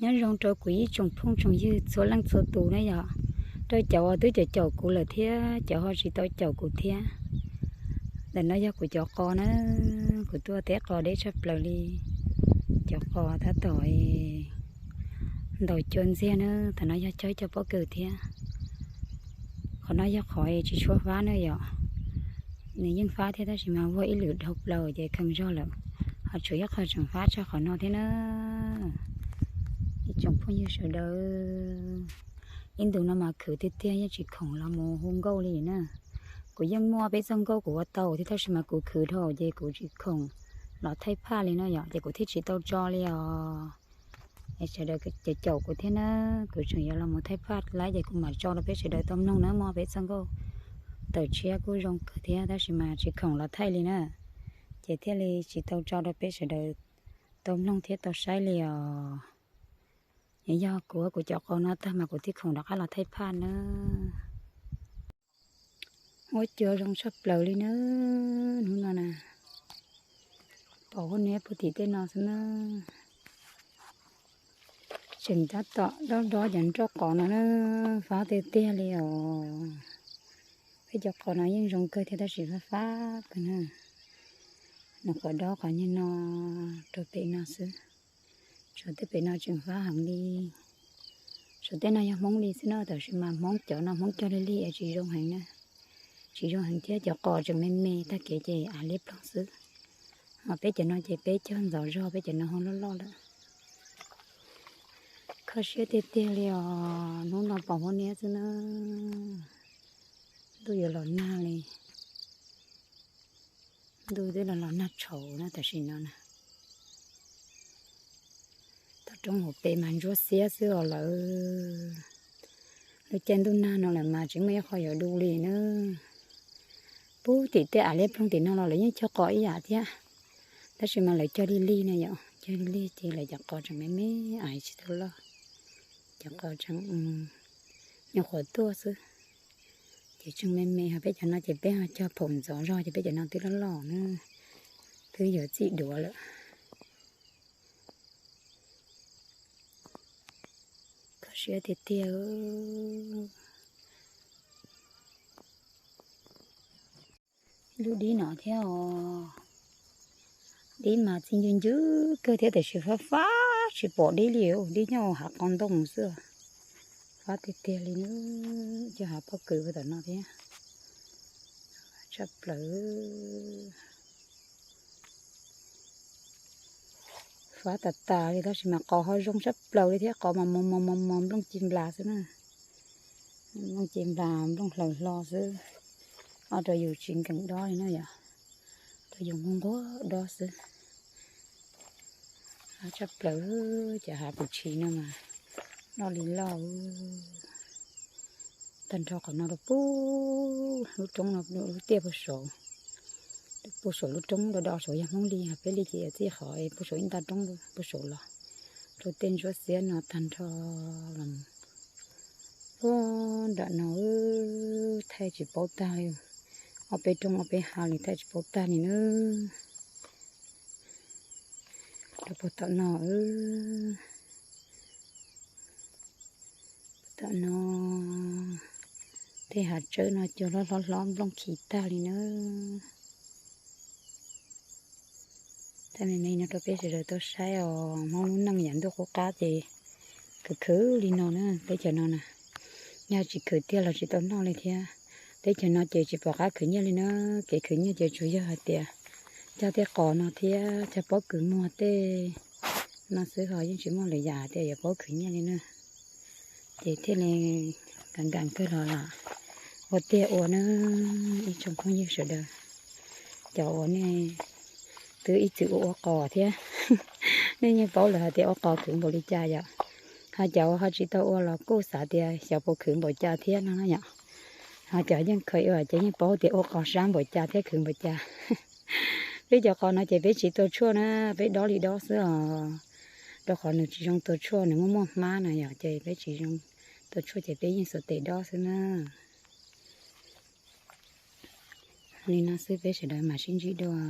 Nyob zoo rau kuv ib tsoom phooj tsoom ywg txhua leej txhua tus na yom, rau cov uas twb caum caum kuv lawm thiab cov ho tsis tau caum kuv thiab. Ntawm no yog kuv cov qos na, kuv tuaj teb qos deb tshaj plaws li. Cov qos tab tom ntaus cua ntxiag na, tam no yog cog ib co pob kws thiab. Qhov no yog qhov tsis tshua fab na yom, nws yeej fab thiab tab sis mas vuag ib lwm dhau plaws ces kheev zog lawm, ho tshuav ib qho tseem fab tshaj qhov no thiab na. Ib tsoom phooj ywg sawv daws, ib ntus no mas khwv tiag tiag yeej tsis khoom los mus hu nkauj li na. Kuv yeej muaj peb txoj nkauj kuv ua tau thiab tab sis mas kuv khwv dhau ces kuv tsis khoom los thaij phaj li no yom, ces kuv thiaj tsis tau tso li os. Es sawv daws caum caum kuv thiab na, kuv tseem yuav los mus thaij phaj laib ces kuv mam tso rau peb sawv daws tau mloog na, muaj peb txoj nkauj tawm tshiab kuj zoo kawg thiab tab sis mas tsis khoom los thaij li na, ces thiaj li tsis tau tso rau peb sawv daws tau mloog thiab tau saib li os. Yog kuv, kuv cov qos no tag mas kuv thiaj khoom rov qab los thaij phaj na. Huab cua zoo tshaj plaws li na, hnub no na. Pom huab niab puag tim tej no xwb na. Tseem tab tom dob dob cov nroj qos no na, fab tiag tiag li os. Peb cov qos no yeej zoo kawg thiab tab sis fab fab kawg na. Nws qhov dob qhov niag no rau pem no xwb. Tshuav tej pem no tseem fab heev li. Tshuav tej no yog Hmoob li xwb no, tab sis mas Hmoob cov no Hmoob cog lig lig es tsis zoo heev na. Tsis zoo heev thiab cov qos tseem me me tag kev ces av liab ploog xwb. Ho peb cov no ces peb cog ntxov zog, peb cov no ho loj loj lawm. Kho siab tiag tiag li os, hnub no pom huab niab xwb na. Ntuj yuav los nag li. Ntuj twb los los nag tshauv na tam sim no na. Toj roob hauv pes mas ntsuab xiab xwb os lawm. Lub caij ntuj nag no lawm mas tsis muaj ib qho yuav du li na. Puag tim tej av liab ploog tim no los lawv yeej cog qos ib yam thiab, tab sis mas lawv cog lig lig na yom, cog lig lig ces lawv cov qos tseem me me, av tsis tau loj. Cov qos tseem nyuam qhuav tuaj xwb, ces tseem me me. Ho peb cov no ces peb ho cog phaum ntxov zog ces peb cov no twb loj loj na, twb yuav txij duav lawm. Kho siab tiag tiag. Ib lub dib no thiab os. Dib mas txi ncw ncw kawg thiab tiam sis fab fab tsis pom dib li, dib nyob hav qos ntoo xwb. Fab tiag tiag li na, cov hav pob kws tom no thiab. Tshaj plaws. Fab tas tas li tab sis mas qos ho zoo tshaj plaws li thiab, qos mas mos mos mos mos nplooj ci nplas xwb na. Nplooj ci nplas nplooj hlaws hlo xwb. Ob rau yus tsis nkees dob li na yom, rau yus nquag nquag dob xwb. Tshaj plaws, cov hav pus tshis no mas loj li loj. Tag nrho qhov no rau puag lub roob no lub tiaj puag saud, puag saum lub roob do do saud yog Hmoob li, ho peb li ces yog txij qhov puag saum ib nta roob puag saud los rau tej ntsuab xiab no tag nrho los puag nram no thaij tsis paub tag li. Ob peb roob ob peb hav li thaij tsis paub tag li na. Rau puag tom no, tom no tej hav tsawb no cua hlob hlob hlob nplooj khi tag li na. Thaij me me no rau peb sawv daws tau saib os, Hmoob lub neej yam ntuj qub qab ces khwv khwv li no na, teb chaws no na. Yog tsis khwv tiag los tsis tau noj li thiab. Teb chaws no ces tsis pom qab khwv nyiaj li na, kev khwv nyiaj ces tsuas yog hais tias cog tej qos no thiab cog pob kws muag tej no xwb ho yeej tsis muaj lwm yam hais tias yuav paub khwv nyiaj li na. Ces thiaj li nkees nkees kawg los lam ua tiag ua na, ib tsoom phooj ywg sawv daws. Cov uas nej twb ib txwm ua ua qos thiab, nej yeej paub lawm hais tias ua qos khwv npaum li cas yom. Ho cov uas ho tsis tau ua los kuj xav tias xyov puas khwv npaum cas thiab no na yom. Ho cov yeej kheev ua ces yeej paub tias ua qos sab npaum cas thiab khwv npaum cas. Peb cov qos no ces peb tsis tua tshuaj na, peb dob li dob xwb os. Rau qhov nws tsis zoo tua tshuaj, nws muaj muaj hmab na yom, ces peb tsis zoo tua tshuaj ces peb yeej xuas tes dob xwb na. Li no xwb peb sawv daws mam sib ntsib dua.